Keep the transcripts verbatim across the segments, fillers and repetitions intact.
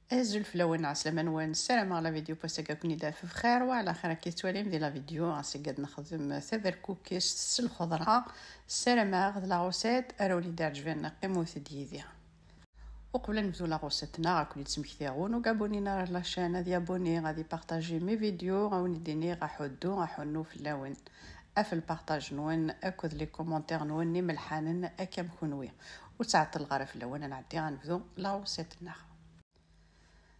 Azul fell-awen, ɛeslama-nwen, ssarameɣ la vidéo n wass-agi ad ken-id-taf bxir wa ɛla xir. Akka tettwalim di la vidéo, ass-agi ad nexdem taberkukest s lxeḍra. Ssarameɣ d la recette ara wen-id-iɛeǧben, qqimet-d yid-i. Uqbel ad nebdu la recette-nneɣ, ad ken-id-smektiɣ win ur yabunun ara la chaîne, ad yabuni, ad ipartaji mes vidéos, ad wen-id-iniɣ aḥuddu, aḥunnu fell-awen. Af lpartaj-nwen akked les commentaires-nwen imelḥanen akka am kenwi. Ur ttɛeṭṭileɣ ara fell-awen, ad nɛeddi ad nebdu la recette-nneɣ.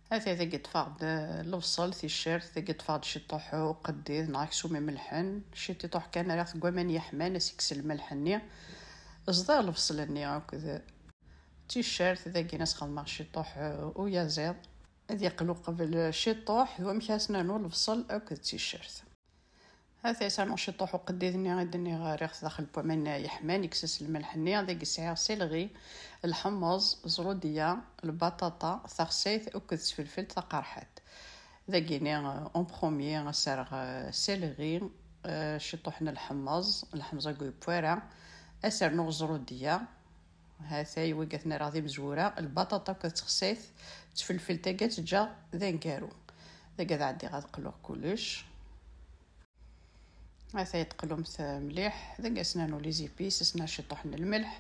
Ata dagi ṭṭfeɣ-d lebṣel, ticcert, dagi ṭṭfeɣ-d ciṭuḥ uqeddid neɣ aksum imelḥen, ciṭuḥ kan rriɣ-t deg waman yeḥman, ad s-ikkes lmelḥ-nni. Ẓḍiɣ lebṣel-nni akked ticcert, dagi ad s-xedmeɣ ciṭuḥ uyaziḍ. Ad yeqqel uqbel ciṭuḥ, d wamek ara s-nernu lebṣel akked ticcert. Ata ad s-rnuɣ ciṭuḥ uqeddid-nni i d-nniɣ rriɣ-t daxel n waman yeḥman, ikkes-as lmelḥ-nni. Dagi sɛiɣ céleri, lḥemmeẓ, zrudiya, lbaṭaṭa taxsayt akked tfelfelt taqerḥant. Dagini, euh, en premier, ad s-rreɣ, euh, céleri, euh, ciṭuḥ n lḥemmeẓ, lḥemmeẓ-agi ur yewwi ara, ad s-rnuɣ zrudiya, hatay wigi ad ten-rreɣ d imezwura, lbaṭaṭa akked texsayt, d tfelfelt-agi ad tt-ǧǧeɣ d aneggaru. Dagi ad ɛeddiɣ ad qluɣ kullec. Hatay teqlumt mliḥ. Dagi ad s-nernu les épices, ad s-nernu ciṭuḥ n lmelḥ.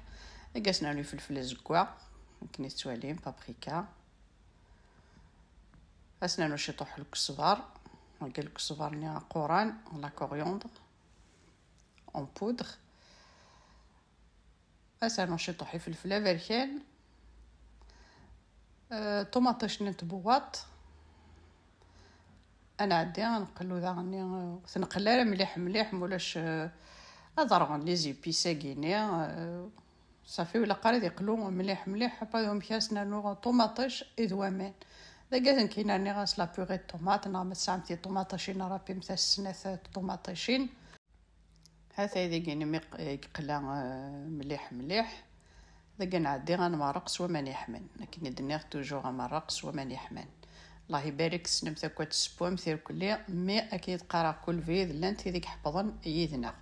Dagi ad s-nernu ifelfel azeggaɣ, akken i tettwalim, paprika. Ad s-nernu ciṭuḥ n lkesber. Dagi lkesber-nni aquran, la coriandre en poudre. Ad s-rnuɣ ciṭuḥ ifelfel aberkan. Euh, ṭumaṭic-nni n tbewwaṭ. Ad nɛeddi ad nqellu daɣen-nni, euh, ur t-nqellu ara mliḥ mliḥ, mulac, euh, ad rɣen les épices-agi-nni, euh, safi, ur ilaq ara ad iqlu mliḥ mliḥ, après amek ara s-nernu ṭumaṭic i d waman. Dagi ad nekk i nerniɣ-as la purée de tomate, neɣ ma tesɛamt tiṭumaṭicin, rapimt-as snat n tṭumaṭicin. Hatay dagini mi q-, yeqla, euh, mliḥ mliḥ. Dagi ad nɛeddi ad nmerreq s waman yeḥman. Akken i d-nniɣ, toujours amerreq s waman yeḥman. Allah ibarek, tessnemt akk ad tessewwemt irkelli, mais akken i d-qqareɣ, kul brid llan tid i iḥefḍen yid-neɣ.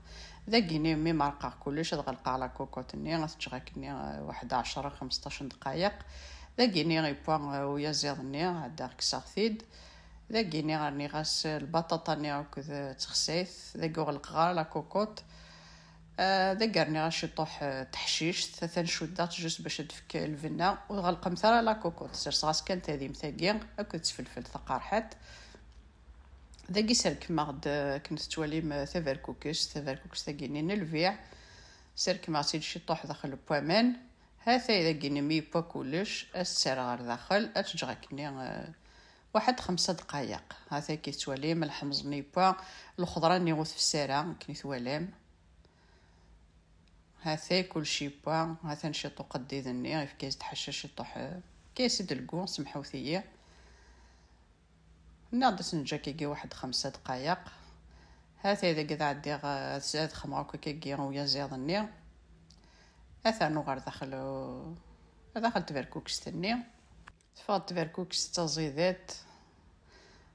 Dagini mi merqeɣ kullec, ad ɣelqeɣ la cocotte-nni, ad t-ǧǧeɣ akkenni, euh, waḥed ɛecra xemseṭṭac n ddqayeq. Dagini yewwa, euh, uyaziḍ-nni, ɛeddaɣ kkseɣ-t-id. Dagini rniɣ-as lbaṭaṭa-nni akked texsayt, dagi ur ɣelqeɣ ara la cocotte. Ah, dagi rniɣ-as ciṭuḥ, ah, teḥcict, atan cuddeɣ-tt just bac ad d-tefk lbenna, ur ɣelqemt ara la cocotte, serseɣ-as kan tadimt-agi akked tfelfelt taqerḥant. Dagi serkmeɣ-d, ah, akken tettwalim, ah, taberkukest, taberkukest-agi-nni n lbiɛ, serkmeɣ-tt-id ciṭuḥ daxel n waman. Hatay dagini mi yewwa kullec, ad s-tt-rreɣ ɣer daxel, ad tt-ǧǧeɣ akkenni, eh, waḥed xemsa ddqayeq. Hatay akken i tettwalim, lḥemẓ-nni yewwa, lxeḍra-nni ur tefsi ara, akken i twalam. Hatay kullec yewwa, hatan ciṭuḥ uqeddid-nni, yefka-as-d ḥaca ciṭuḥ, eh, yefka-as-d lgu, semḥewt-iyi. Nniɣ-d ad s-neǧǧ akkagi waḥed xemsa ddqayeq. Hatay dagi ad ɛeddiɣ, eh, ad s-, ad xedmeɣ akk akkagi uyaziḍ-nni. Ad t-rnuɣ ɣer daxel, eh, daxel tberkukest-nni. Teffeɣ-d tberkukest d taẓidiṭ.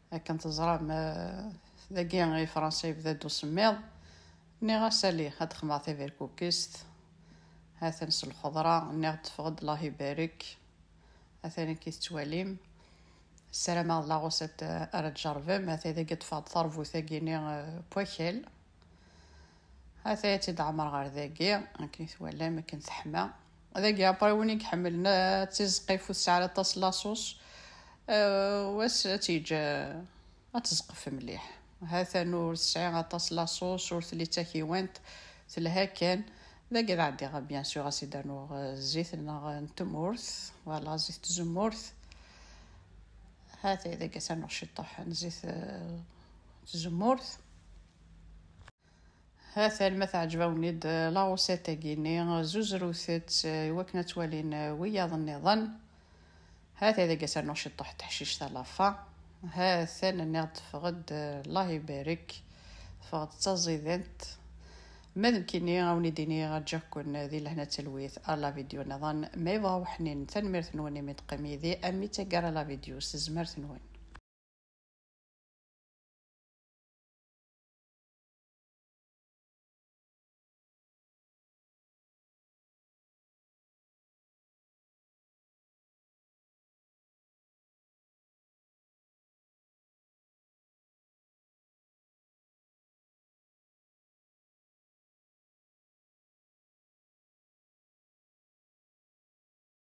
Akken teẓram, eh, dagi i Fransa yebda-d usemmiḍ. Nniɣ-as ali, ad xedmeɣ taberkukest. Hatan s lxeḍra, nniɣ-d teffeɣ-d, Allah ibarek. Atan akken i tettwalim. Ssarameɣ d la recette, eh, ara tjerrbem. Atan dagi ṭṭfeɣ-d tarbut-agi-nni, eh, n wakal. Atan ad tt-id-ɛemreɣ ɣer dagi, akken i twalam, akken teḥma. Dagi, après, win i iḥemmlen, eh, ad tizeqqif ur tesɛi ara aṭas n la sauce, eh, wa s-, ad tt-yeǧǧ, eh, ad tezqef mliḥ. Hatan ur tesɛi aṭas n la sauce, ur telli d takiwant, telha kan. Dagi ad ɛeddiɣ, bien sûr, ad s-id-rnuɣ, eh, zzit neɣ n tmurt, voilà, zzit n tzemmurt. Hatay dagi ad s-rnuɣ ciṭuḥ n zzit, eh, n tzemmurt. Hatan ma teɛǧeb-awen-id, eh, la recette-agi-nni, zuzrut-tt, eh, i wakken ad twalin, eh, wiyaḍ nniḍen. Hatan dagi ad s-rnuɣ ciṭuḥ n teḥcict à la fin. Hatan nniɣ-d teffeɣ-d, eh, Allah ibarek, teffeɣ-d d taẓidant. Ma d nekkini, a wen-id-iniɣ, ǧǧiɣ-ken di lehna d talwit ar la vidéo nniḍen. Ma yebɣa weḥnin, tanemmirt-nwen imi d-teqqim yid-i, armi d taggara la vidéo s tezmert-nwen.